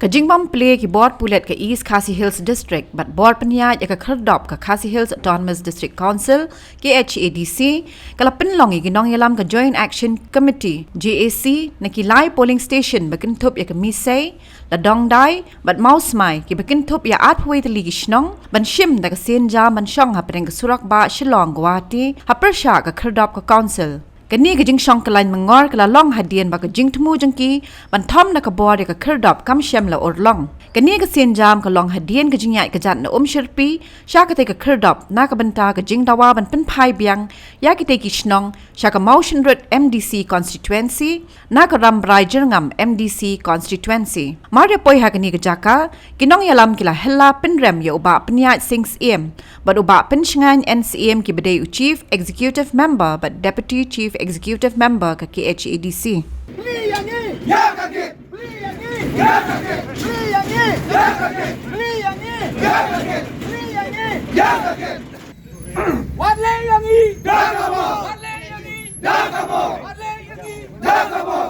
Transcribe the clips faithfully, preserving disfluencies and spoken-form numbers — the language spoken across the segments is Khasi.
Ka jingbym plie ki bor pulit ka East Khasi Hills District bad bor pynïaid ïa ka khyrdop ka Khasi Hills Autonomous District Council, K H A D C, ka la pynlong ïa ki nongïalam ka Joint Action Committee, J A C, na ki lai polling station ba kynthup ïa ka Misei, Ladongdai bad Mawsmai, ki ba kynthup ïa arphew tylli ki shnong, ban shim da ka sienjam ban shong hapdeng ka surok bah Shillong Guwahati, ha pyrshah ka khyrdop ka Council. Kane ka jingshong kyllain myngor ka la long hadien ba ka jingthmu jong ki ban thom na ka bor ïa ka khyrdop kam shym la urlong. Kane ka sienjam ka long hadien ka jingïaid ka jat na Umshyrpi sha katei ka khyrdop na ka bynta ka jingdawa ban pynphai biang ïa kitei ki shnong sha ka Mawshynrut M D C constituency na ka Rambrai Jyrngam M D C constituency. Mar ïa poi ha kane ka jaka, ki nongïalam ki la hylla pynrem ïa u Bah Pynïaid Sing Syiem bad u Bah Pynshngaiñ N Syiem, ki ba dei u Chief Executive Member bad Deputy Chief Executive Member ka K H A D C. Wat leh ïa ngi. Da ka bor. Wat leh ïa ngi. Da ka bor. Wat leh ïa ngi. Da ka bor.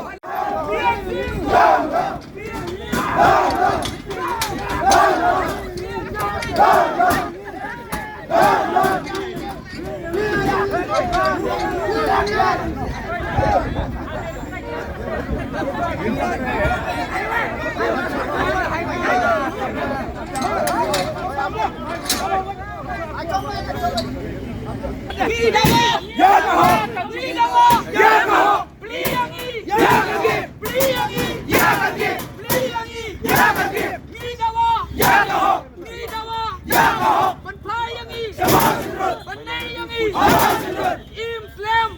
Im slem.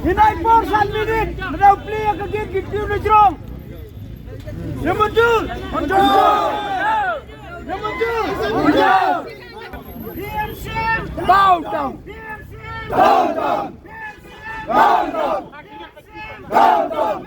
Hynrei por san minit, mynta u plie ka gate ki tiew na jrong. Ïa mynjur. Ïa mynjur. Ïa mynjur. Bow down. Bow down. Bow down. Bow down.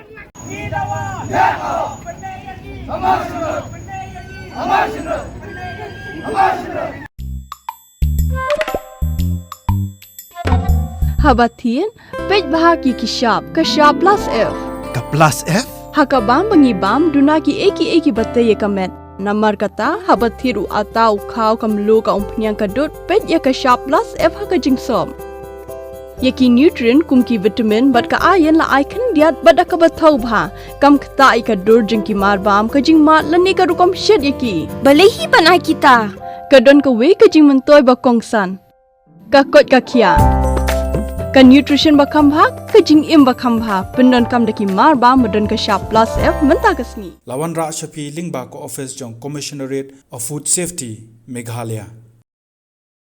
Haba thied, peit bha ki ki shap, ka shap plus F. Ka plus F? Ha ka bam ba ngi bam, duna ki ei ki ei ki ba tei ïa ka met. Namar kata, haba thied u atta, u khaw, ka mluh, ka umphniang, ka dud, peit ïa ka shap plus F ha ka jingsop. Ïa ki nutrient kum ki vitamin bad ka iron la ai khyndiat bad da kaba thaw bha. Kam ktah ïa ka dur jong ki marbam, ka jingmad lane ka rukom shet ïa ki. Balei hi ban ai kita? Ka don kawei ka jingmyntoi ba kongsan. Ka koit ka khiah. Ka nutrition ba kham bha, ka jingim ba kham bha. Pyndonkam da ki marbam ba don ka shap plus F mynta ka sngi. La wanrah sha phi lyngba ka office jong Commissionerate of Food Safety, Meghalaya.